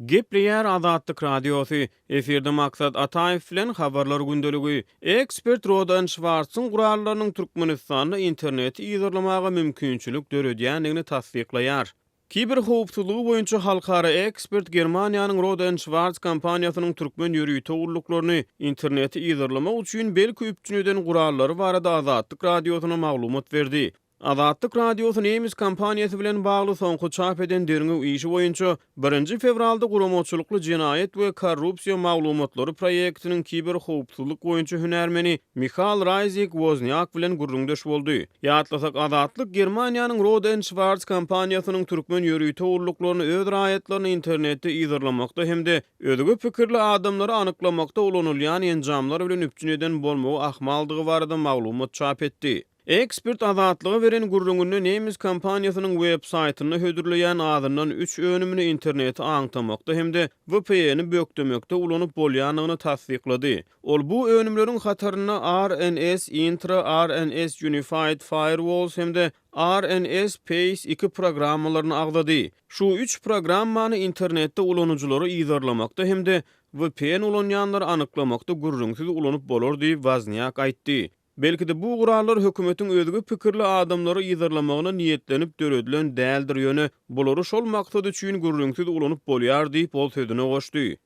Gepleýär Azatlyk Radiosy, Efirde Maksat Ataýew bilen Habarlar gündeligi. Ekspert Rodan Şwartsyň gurallarynyň Türkmenistanda interneti yzarlamaga mümkinçilik döredýändigini tassyklaýar. Kiberhowpsuzlygy boýunça halkara ekspert Germaniýanyň Rohde Schwarz kompaniýasynyň türkmen ýörite gulluklaryny interneti yzarlamak üçin belki üpjün eden gurallary barada Azatlyk Radiosyna maglumat berdi. Azatlyk Radiosy nemes kompaniýasy bilen bagly soňky çap eden derňew işi boýunça birinji fewralda guramaçylykly jenaýat we korrupsiýa maglumatlary proýektiniň kiberhowpsuzlyk boýunça hünärmeni Mihal Raýzik Woznýak bilen gürrüňdeş boldy. Ýatlasak, Azatlyk Germaniýanyň Rohde and Schwarz kompaniýasynyň türkmen ýörite gulluklaryny öz raýatlaryny internetde yzarlamakda hem-de özge pikirli adamlary anyklamakda ulanylýan enjamlar bilen üpjün eden bolmagy ahmaldygy barada maglumat çap etdi. Ekspert Azatlyga beren gürrüňinde nemes kompaniýasynyň web saýtynda hödürleýän azyndan üç önümini interneti aňtamakda hem-de VPN-i bökdemekde ulanyp bolýandygyny tassyklady. Ol bu önümleriň hatarynda RNS Intra, RNS Unified Firewalls hem-de RNS Pace 2 programmalaryny agzady. Şu üç programmany internetde ulanyjylary yzarlamakda hem-de VPN ulanýanlary anyklamakda gürrüňsiz ulanyp bolar diýip, Wozniak aýtdy. Belki-de bu gurallar hökümetiň özge pikirli adamlary yzarlamagyna niýetlenip döredilen däldir, ýöne bulary şol maksat üçin gürrüňsiz ulanyp bolýar diýip, ol sözüne goşdy.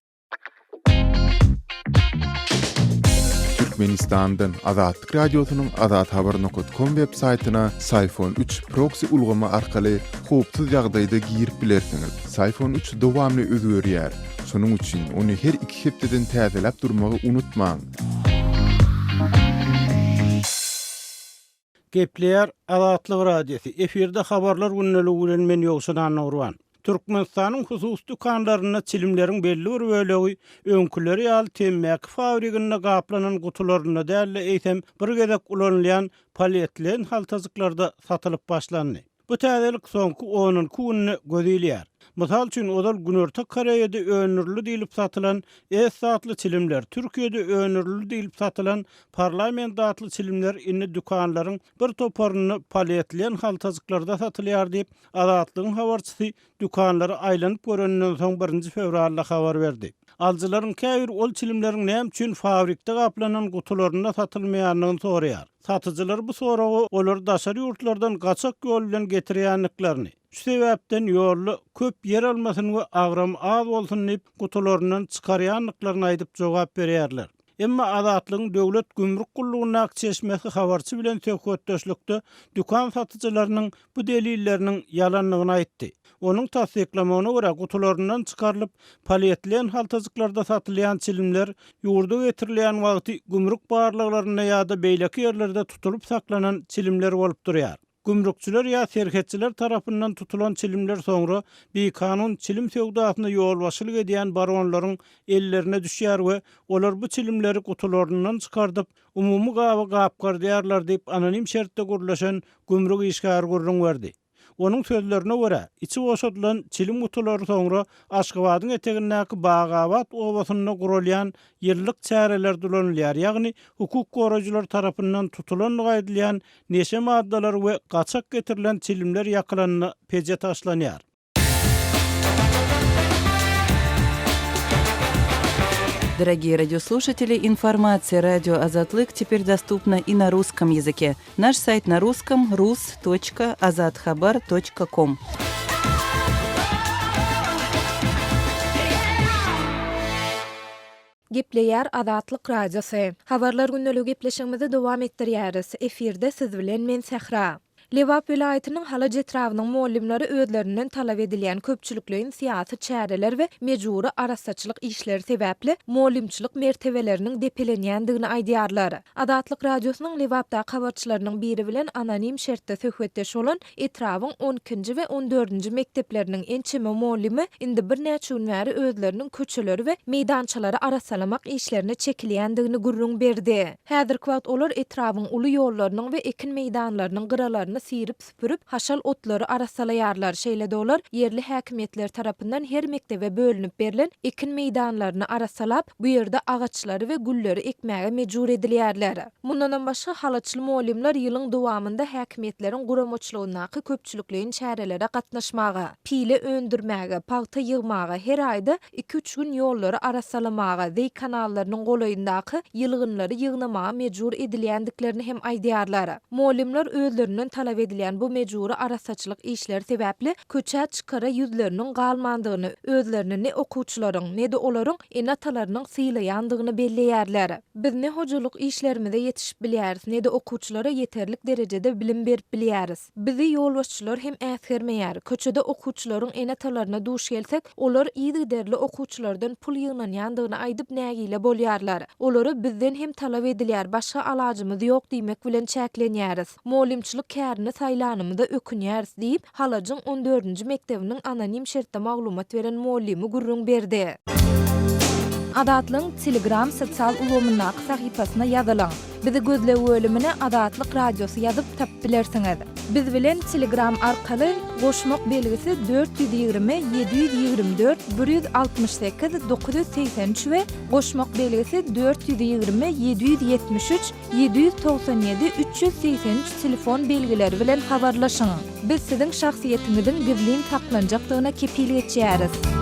Türkmenistandan Azatlyk Radiosynyň azathabar nokat kom web saýtyna Syfon üç proksi ulgamy arkaly howpsuz ýagdaýda girip bilersiňiz. Syfon üç dowamly özgerýär. Şonuň üçin ony her iki hepdeden täzeläp durmagy unutmaň. Gepleýär Azatlyk Radiosy, efirde Habarlar gündeligi bilen men Ýowşan Annagurban. Türkmenistanyň hususy dükanlarynda çilimleriň belli bir bölegi öňküleri ýaly temmäki fabriginde gaplanan gutularynda däl-de, eýsem bir gezek ulanylýan polietilen haltajyklarda satylyp başlandy. Bu täzelik soňky onunky günde göz ilýär. Mysal üçin, ozal Günorta Koreýada öndürildi diýlip satylan Es atly çilimler, Türkiýede öndürildi diýlip satylan Parlament atly çilimler indi dükanlaryň bir toparynda polietilen haltajyklarda satylýar diýip, Azatlygyň habarçysy dükanlara aýlanyp göreninden soň birinji fewralda habar berdi. Alyjylaryň käbiri ol çilimleriň näme üçin fabrikde gaplanan gutularynda satylmaýandygyny soraýar. Satyjylar bu soraga olary daşary ýurtlardan gaçak ýol bilen getirýändiklerini, şu sebäpden ýolda köp ýer almasyn we agramy az bolsun diýip gutularyndan çykarýandyklaryny aýdyp jogap berýärler. Emma Azatlygyň Döwlet gümrük gullugyndaky çeşmesi habarçy bilen söhbetdeşlikde dükan satyjylarynyň bu delilleriniň ýalandygyny aýtdy. Onuň tassyklamagyna görä, gutularyndan çykarylyp, polietilen haltajyklarda satylýan çilimler ýurda getirilýän wagty gümrük barlaglarynda ýa-da beýleki ýerlerde tutulyp saklanan çilimler bolup durýar. Gümrükçiler ýa serhetçiler tarapyndan tutulan çilimler soňra bikanun çilim söwdasyna ýolbaşçylyk edýän baronlaryň ellerine düşýär we olar bu çilimleri gutularyndan çykardyp, umumy gaba gapgardýarlar diýip, anonim şertde gürleşen gümrük işgäri gürrüň berdi. Onuň sözlerine görä, içi boşadylan çilim gutulary soňra Aşgabadyň etegindäki Bagabat obasynda guralýan ýyllyk çärelerde ulanylýar, ýagny hukuk goraýjylar tarapyndan tutulandygy aýdylýan neşe maddalary we gaçak getirilen çilimler ýakylanda peje taşlanýar. Дорогие радиослушатели, информация радио Азатлык теперь доступна и на русском языке. Наш сайт на русском rus.azathabar.com. Gepleýär Azatlyk Radiosy. Habarlar gündeligi gepleşigimizi dowam etdirýäris. Efirde siz bilen men Sähra. Lebap welaýatynyň Halaç etrabynyň mugallymlary özlerinden talap edilýän köpçülikleýin syýasy çäreler we mejbury arassaçylyk işleri sebäpli mugallymçylyk mertebeleriniň depelenýändigini aýdýarlar. Azatlyk Radiosynyň Lebapdaky habarçylarynyň biri bilen anonim şertde söhbetdeş bolan etrabyň on ikinji we on dördünji mekdepleriniň ençeme mugallymy indi birnäçe gün bäri özleriniň köçeleri we meýdançalary arassalamak işlerine çekilýändigini gürrüň berdi. Häzirki wagt olar etrabyň uly ýollarynyň we ekin meýdanlarynyň gyralaryny. meýdanyny syryp-süpürip, haşal otlary arassalaýarlar. Şeýle-de olar ýerli häkimiýetler tarapyndan her mekdebe bölünip berlen ekin meýdanlaryny arassalap, bu ýerde agaçlary we gülleri ekmäge mejbur edilýärler. Mundanam başga, halaçly mugallymlar ýylyň dowamynda häkimiýetleriň guramaçylygyndaky köpçülikleýin çärelere gatnaşmaga, pile öndürmäge, pagta ýygmaga, her aýda iki-üç gün ýollary arassalamaga, zeý kanallarynyň golaýyndaky ýylgynlary ýygnamaga mejbur edilýändiklerini hem aýdýarlar. Mugallymlar özlerinden talap edilýän bu mejbury arassaçylyk işleri sebäpli köçä çykara ýüzleriniň galmandygyny, özlerini ne okuwçylaryň, ne-de olaryň ene-atalarynyň sylaýandygyny belleýärler. Biz ne hojalyk işlerimize ýetişip bilýäris, ne-de okuwçylara ýeterlik derejede bilim berip bilýäris. Bizi ýolbaşçylar hem äsgermeýär. Köçede okuwçylaryň ene-atalaryna duş gelsek, olar yzygiderli okuwçylardan pul ýygnanýandygyny aýdyp nägile bolýarlar. Olara bizden hem talap edilýär, başga alajymyz ýok diýmek bilen çäklenýäris. Mugallymçylyk kärini saýlanymyza ökünýäris diýip, Halajyň on dördünji mekdebiniň anonim şertde maglumat beren mugallymy gürrüň berdi. Azatlygyň Telegram sosial ulgamyndaky sahypasyna ýazylyň. Bizi gözleg bölümine Azatlyk Radiosy ýazyp tapyp bilersiňiz. Biz bilen Telegram arkaly goşmak belgisi 420 724 168 983 we goşmak belgisi 420 773 797 383 telefon belgileri bilen habarlaşyň. Biz siziň şahsyýetiňiziň gizlin saklanjakdygyna kepil geçýäris.